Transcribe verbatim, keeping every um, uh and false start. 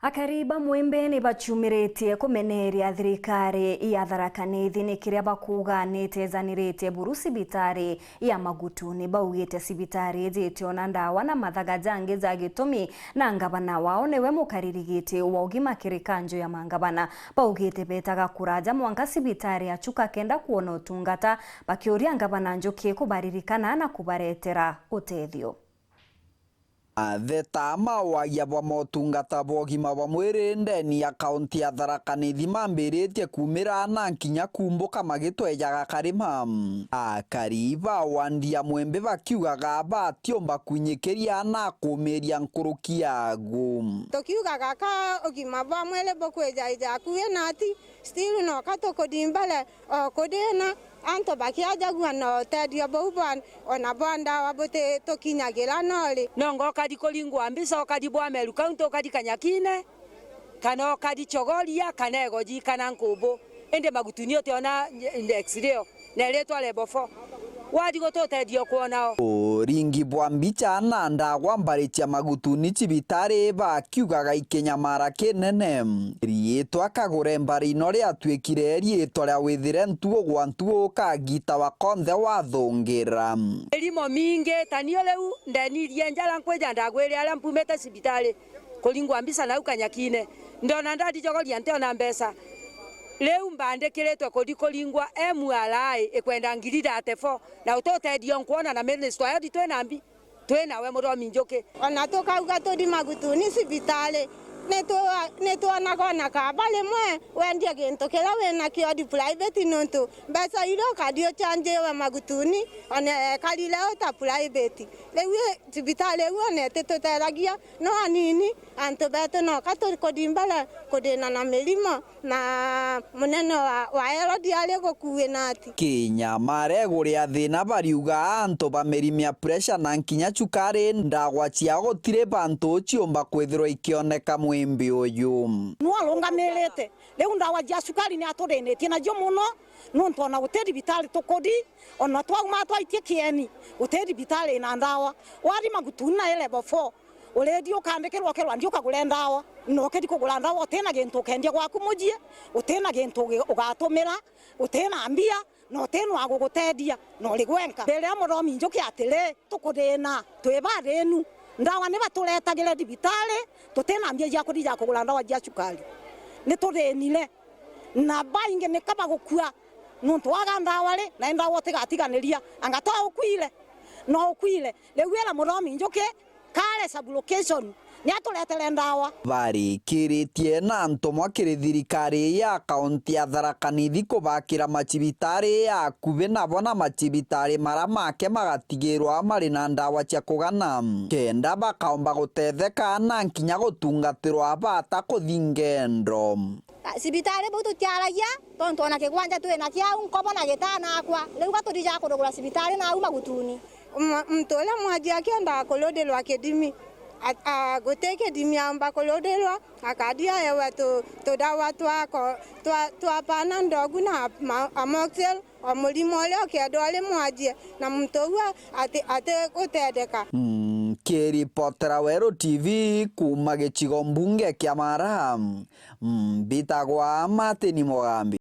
Akari ba Mwimbi ni baciumiritie kumeneria thirikari ya Tharaka Nithi ni kiria bakuuga ni itezaniritie buru cibitari ya Magutuni. Baugite cibitari iji itiona ndawa na mathaga jangi ja gitumi, na ngavana wao niwe mukaririgiti wa ugima kiri kanju ya mangavana. Baugite betaga kuraja mwanka cibitari ya Chuka kenda kwona utungata, bakiuria ngavana Njuki kubaririkana na kubaretera utethio. Atheta mawagia bwa motungata bwa ugima bwa mwiri ndeni ya kaunti ya Tharaka Nithi mambiritie kumira na nkinya kumbuka magitwejaga karima. Akari ba wandi ya Mwimbi bakiugaga batiumba kwinyikiria na kumiria nkuruki yagu. Tukiugaga ka ugima bwa mwiri bukwijaija akui nati, still no ka tukuthi mbere o kuthina. Antu bakiajagua na utethio buu bwa, ona bwa ndawa butitukinyagira nori. Nonga ukari kuringwa mbica, ukari bwa Meru County, ukari Kanyakine, kana ukari Chogoria, kana Igoji, kana Nkubu. Indi Magutuni utiona x-ray o, na iritwa level four. Wathi guti utethio kwonao. Uringi bwa mbica na ndagwa mbari cia Magutuni cibitari bakiugaga ikinyamara kinene. Riitwa Kagure Mbari no riatuikire riitwa ria withire ntugu gwa ntugu kagita wa konthe wathungira. Mirimo mingi, ta niu riu ndenirie njara nkwija ndagwire aria mpumite cibitari kuringwa mbica nau Kanyakine. Ndona ndathi Chogoria ntiona mbeca. Riu mbandikiritwe kuthi kuringwa M R I ikwenda ngiri thirty-four, na uti utethio nkwona na minister wa health twi na mbi. Twi nawe Muthomi Njuki. Ona tukauga tuthi Magutuni cibitari, ni tu-, ni twonaga ona kaba rimwe wendie gintu kiria wi nakio uthi private, nontu mbeca iria ukathi ucanjiwe Magutuni, ona ekarire uta private. Riu i-, cibitari iu ona ititutethagia no anini, antu betu noka tukuthi mbere kuthina na mirimo. Na munene wa, wa Herodi ari gukuui nati? Kinya mareguri a thina bariuga antu ba mirimo ya pressure na nkinya cukari, ndagwa ciao gutiri bantu ciumba kwithirwa ikioneka Mwimbi uyu. Nu arungamirite. Riu ndawa cia cukari ni atuthinitie nacio muno, nontu ona guti thibitari tukuthi, ona twauma twaitie kieni, guti thibitari na ndawa. Wathi Magutuni na i level four, urithi ukandikirwa ukirwa nthi ukagure ndawa, na ukithi kugura ndawa utina gintu ukendia gwaku mucii, utina gintu ugi-, ugatumira, utina mbia, na utina wa gugutethia, na uri gwenka. Mbere ya Muthomi Njuki atiri, tukuthina, twi bathinu. Ndawa ni baturetagire thibitari, tutina mbia cia kuthi ja kugura ndawa cia cukari. Ni tuthinire. Na baingi ni ka bagukua, nontu waga ndawa ri, na ndawa utigatiganiria, anga to ukuire? No ukuire. Riu ira Muthomi Njuki, Kare sub-location, ni aturetere ndawa. Barikiritie na ntumwa kiri thirikari ya kaunti ya Tharaka Nithi kubakira macibitari ya akuvi nabo na macibitari mara make magatigirwa mari na ndawa cia kugana, kenda bakaomba gutetheka na nkinya gutungatirwa bata kuthi ngendo. Cibitari bau tutiaragia, tontu ona kigwanja twi nakio au nkobo na gitana akwa. Riu ga tuthija kurugura cibitari na au Magutuni. Mu-, muntu uria mwaji akiendaga kurudirwa kithimi, a-, a-, guti kithimi aumba kurudirwa, akathi aewa tu-, tudawa twa ko-, twa, twa Panadol na ma-, Amoxil, o murimo uria ukethirwa uri mwajie, na muntu uu ati, ati gutetheka. Mm, kiripotera Weru T V kuuma gicigo mbunge kia Mara, mbitagwa Martin Mugambi.